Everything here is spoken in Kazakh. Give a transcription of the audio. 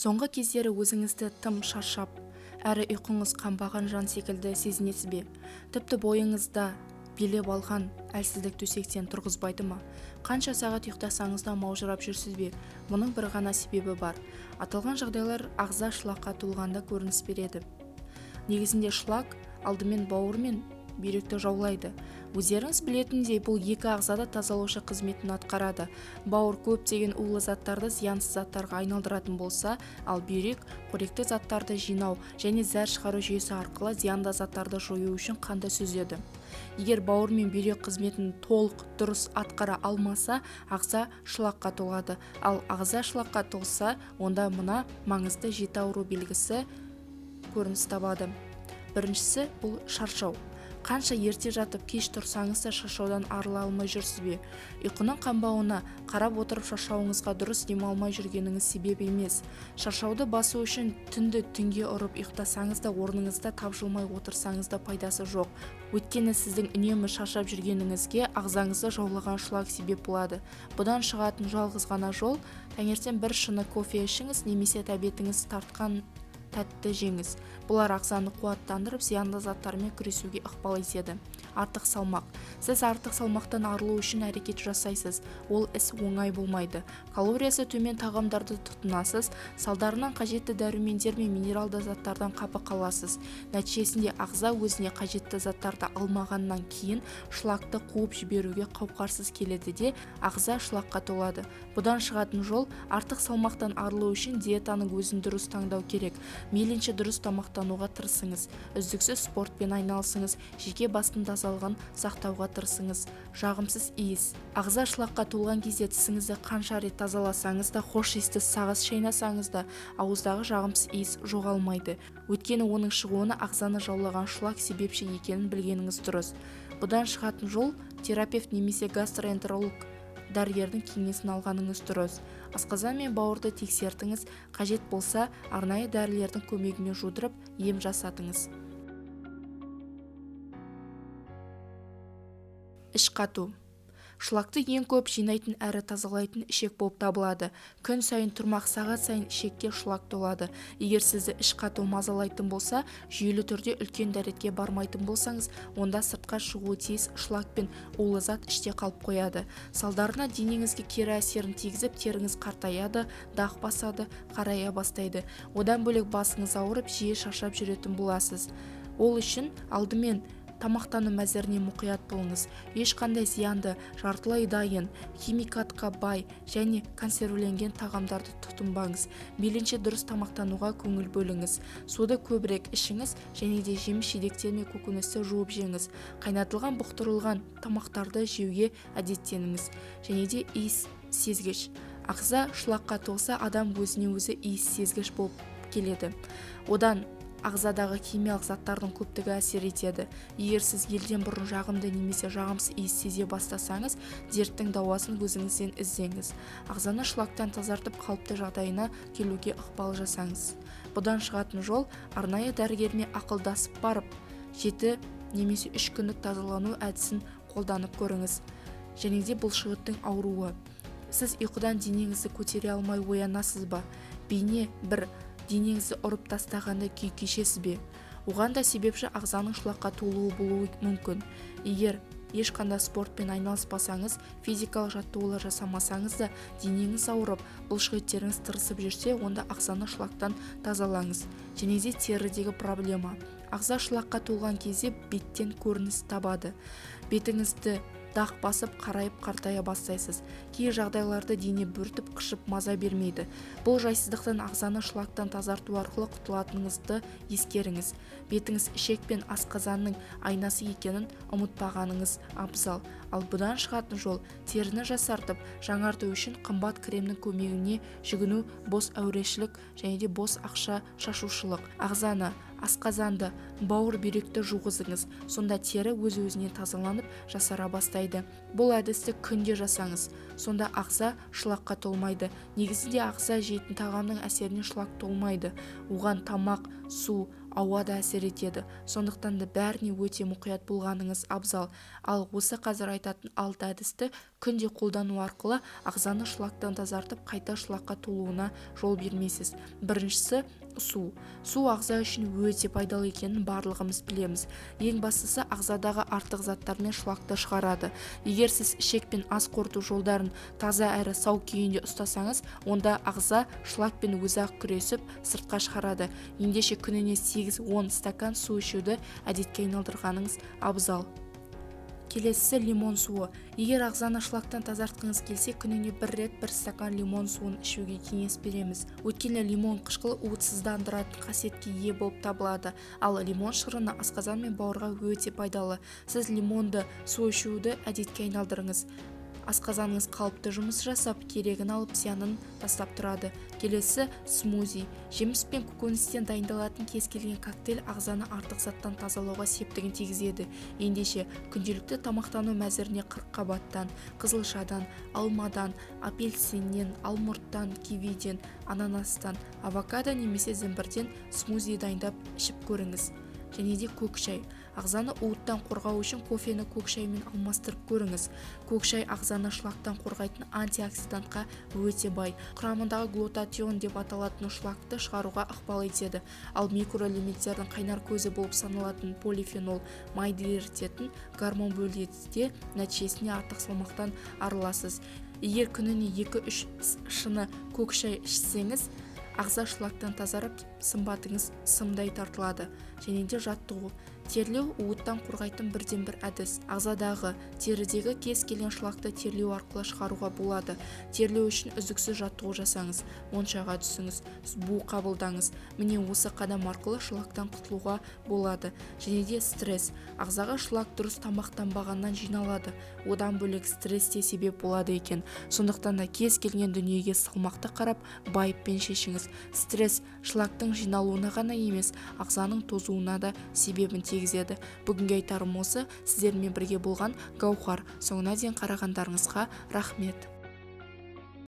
Соңғы кездері өзіңізді тым шаршап, әрі ұйқыңыз қанбаған жан секілді сезінесіз бе? Тіпті бойыңызда билеп алған әлсіздік төсектен тұрғызбайды ма? Қанша сағат ұйықтасаңыз да маужырап жүрсіз бе? Мұның бір ғана себебі бар. Аталған жағдайлар ағза шлакқа толғанда көрініс береді. Негізінде шлак алдымен бауыр мен бүйректі жаулайды. Өздеріңіз білетіндей, бұл екі ағзада тазалаушы қызметін атқарады. Бауыр көптеген улы заттарды зиянсыз заттарға айналдыратын болса, ал бүйрек қоректі заттарды жинау және зәр шығару жүйесі арқылы зиянды заттарды жою үшін қанды сүзеді. Егер бауыр мен бүйрек қызметін толық дұрыс атқара алмаса, ағза шлакқа толады. Ал ағза шлакқа толса, онда мына маңызды 7 ауру белгісі көрініс табады. Біріншісі бұл шаршау. Қанша ерте жатып кеш тұрсаңыз да шаршаудан арыла алмай жүрсіз бе? Ұйқының қанбауына қарап отырып шаршауыңызға дұрыс демалмай жүргеніңіз себеп емес. Шаршауды басу үшін түнді түнге ұрып ұйықтасаңыз да, орныңызда тапжылмай отырсаңыз да пайдасы жоқ. Өйткені сіздің үнемі шаршап жүргеніңізге ағзаңызды жаулаған шлак себеп болады. Бұдан шығатын жалғыз ғана жол таңертең бір шыны кофе ішіңіз немесе тәбетіңіз тартқан тәтті жеңіз. Бұлар ағзаны қуаттандырып, зиянды заттармен күресуге ықпал етеді. Артық салмақ. Сіз артық салмақтан арылу үшін әрекет жасайсыз. Ол іс оңай болмайды. Калориясы төмен тағамдарды тұтынасыз, салдарынан қажетті дәрумендер мен минералды заттардан қапы қаласыз. Нәтижесінде ағза өзіне қажетті заттарды алмағаннан кейін шлакты қуып жіберуге қауқарсыз келеді де, ағза шлакқа толады. Бұдан шығатын жол артық салмақтан арылу үшін диетаның өзін дұрыс таңдау керек. Мейлінше дұрыс тамақтануға тырысыңыз, үздіксіз спортпен айналысыңыз, жеке бастың тазалығын сақтауға тырысыңыз. Жағымсыз иіс. Ағза шлакқа толған кезде тісіңізді қанша рет тазаласаңыз да, хош иісті сағыз шайнасаңыз да, ауыздағы жағымсыз иіс жоғалмайды. Өйткені оның шығуына ағзаны жаулаған шлак себепші екенін білгеніңіз дұрыс. Бұдан шығатын жол терапевт немесе гастроэнтеролог дәрігердің кеңесін алғаныңыз дұрыс. Асқазан мен бауырды тексертіңіз, қажет болса, арнайы дәрілердің көмегімен жудырып, ем жасатыңыз. Іш қату. Шлакты ең көп жинайтын әрі тазалайтын ішек болып табылады. Күн сайын тұрмақ сағат сайын ішекке шлак толады. Егер сізді іш қату мазалайтын болса, жүйелі түрде үлкен дәретке бармайтын болсаңыз, онда сыртқа шығуы тиіс шлак пен улы зат іште қалып қояды. Салдарынан денеңізге кері әсерін тигізіп, теріңіз қартаяды, дақ басады, қарая бастайды. Одан бөлек басыңыз ауырып, жиі шаршап жүретін боласыз. Ол үшін алдымен тамақтану мәзіріне мұқият болыңыз. Ешқандай зиянды, жартылай дайын, химикатқа бай және консервіленген тағамдарды тұтынбаңыз. Мейлінше дұрыс тамақтануға көңіл бөліңіз. Суды көбірек ішіңіз және де жеміс-жидектер мен көкөністі жуып жеңіз. Қайнатылған, бұқтырылған тамақтарды жеуге әдеттеніңіз. Және де иіс сезгіш. Ағза шлакқа толса, адам өзіне өзі иіс сезгіш болып келеді. Одан ағзадағы химиялық заттардың көптігі әсер етеді. Егер сіз елден бұрын жағымды немесе жағымсыз иіс сезе бастасаңыз, дерттің дауасын өзіңізден іздеңіз. Ағзаны шлактан тазартып, қалыпты жағдайына келуге ықпал жасаңыз. Бұдан шығатын жол арнайы дәрігермен ақылдасып барып, 7 немесе 3 күндік тазалану әдісін қолданып көріңіз. Және де бұлшықеттің ауруы. Сіз ұйқыдан денеңізді көтере алмай оянасыз ба? Бейне бір денеңізді ұрып тастағандай күй кешесіз бе? Оған да себепші ағзаның шлакқа толуы болуы мүмкін. Егер ешқандай спортпен айналыспасаңыз, физикалық жаттығулар жасамасаңыз да денеңіз ауырып, бұлшықеттеріңіз тырысып жүрсе, онда ағзаны шлактан тазалаңыз. Және де терідегі проблема. Ағза шлакқа толған кезде беттен көрініс табады. Бетіңізді дақ басып, қарайып, қартая бастайсыз. Кей жағдайларда дене бөртіп, қышып маза бермейді. Бұл жайсыздықтан ағзаны шлактан тазарту арқылы құтылатыныңызды ескеріңіз. Бетіңіз ішек пен асқазанның айнасы екенін ұмытпағаныңыз абзал. Ал бұдан шығатын жол теріні жасартып, жаңарту үшін қымбат кремнің көмегіне жүгіну бос әурешілік және де бос ақша шашушылық. Ағзаны, асқазанды, бауыр бүйректі жуғызыңыз. Сонда тері өз-өзінен тазаланып, жасара бастайды. Бұл әдісті күнде жасаңыз. Сонда ағза шлакқа толмайды. Негізінде ағза жейтін тағамның әсерінен шлак толмайды. Оған тамақ, су, ауа да әсер етеді. Сондықтан да бәріне өте мұқият болғаныңыз абзал. Ал осы қазір айтатын 6 әдісті Күнде қолдану арқылы ағзаны шлактан тазартып, қайта шлакқа толуына жол бермейсіз. Біріншісі су. Су ағза үшін өте пайдалы екенін барлығымыз білеміз. Ең бастысы, ағзадағы артық заттар мен шлакты шығарады. Егер сіз ішек пен ас қорыту жолдарын таза әрі сау күйінде ұстасаңыз, онда ағза шлакпен өзі-ақ күресіп, сыртқа шығарады. Ендеше күніне 8-10 стакан су ішуді әдетке айналдырғаныңыз абзал. Келесісі лимон суы. Егер ағзаны шлактан тазартқыңыз келсе, күніне бір рет бір стакан лимон суын ішуге кеңес береміз. Өйткені лимон қышқылы уытсыздандыратын қасиетке ие болып табылады. Ал лимон шырыны асқазан мен бауырға өте пайдалы. Сіз лимонды су ішуді әдетке айналдырыңыз. Асқазаныңыз қалыпты жұмыс жасап, керегін алып, зиянын тастап тұрады. Келесі смузи. Жеміс пен көкөністен дайындалатын кез келген коктейль ағзаны артық заттан тазалауға септігін тигізеді. Ендеше күнделікті тамақтану мәзіріне қырыққабаттан, қызылшадан, алмадан, апельсиннен, алмұрттан, кивиден, ананастан, авокадо немесе зімбірден смузи дайындап ішіп көріңіз. Және де көк шай. Ағзаны уыттан қорғау үшін кофені көк шаймен алмастырып көріңіз. Көк шай ағзаны шлактан қорғайтын антиоксидантқа өте бай. Құрамындағы глутатион деп аталатын шлакты шығаруға ықпал етеді. Ал микроэлементтердің қайнар көзі болып саналатын полифенол майды ерітетін гормон бөледі де, нәтижесінде артық салмақтан арыласыз. Егер күніне 2-3 шыны көк шай ішсеңіз, ағза шлактан тазарып, сымбатыңыз сымдай тартылады. Және де жаттығу. Терлеу уыттан қорғайтын бірден-бір әдіс. Ағзадағы, терідегі кез келген шлакты терлеу арқылы шығаруға болады. Терлеу үшін үздіксіз жаттығу жасаңыз, моншаға түсіңіз, бу қабылдаңыз. Міне осы қадам арқылы шлактан құтылуға болады. Және де стресс. Ағзаға шлак дұрыс тамақтанбағаннан жиналады. Одан бөлек стресс те себеп болады екен. Сондықтан да кез келген дүниеге салмақты қарап, байыппен шешіңіз. Стресс шлактың жиналуына ғана емес, ағзаның тозуына да себебін тигізеді. Бүгінгі айтарым осы. Сіздермен бірге болған Гаухар. Соңына дейін қарағандарыңызға рахмет.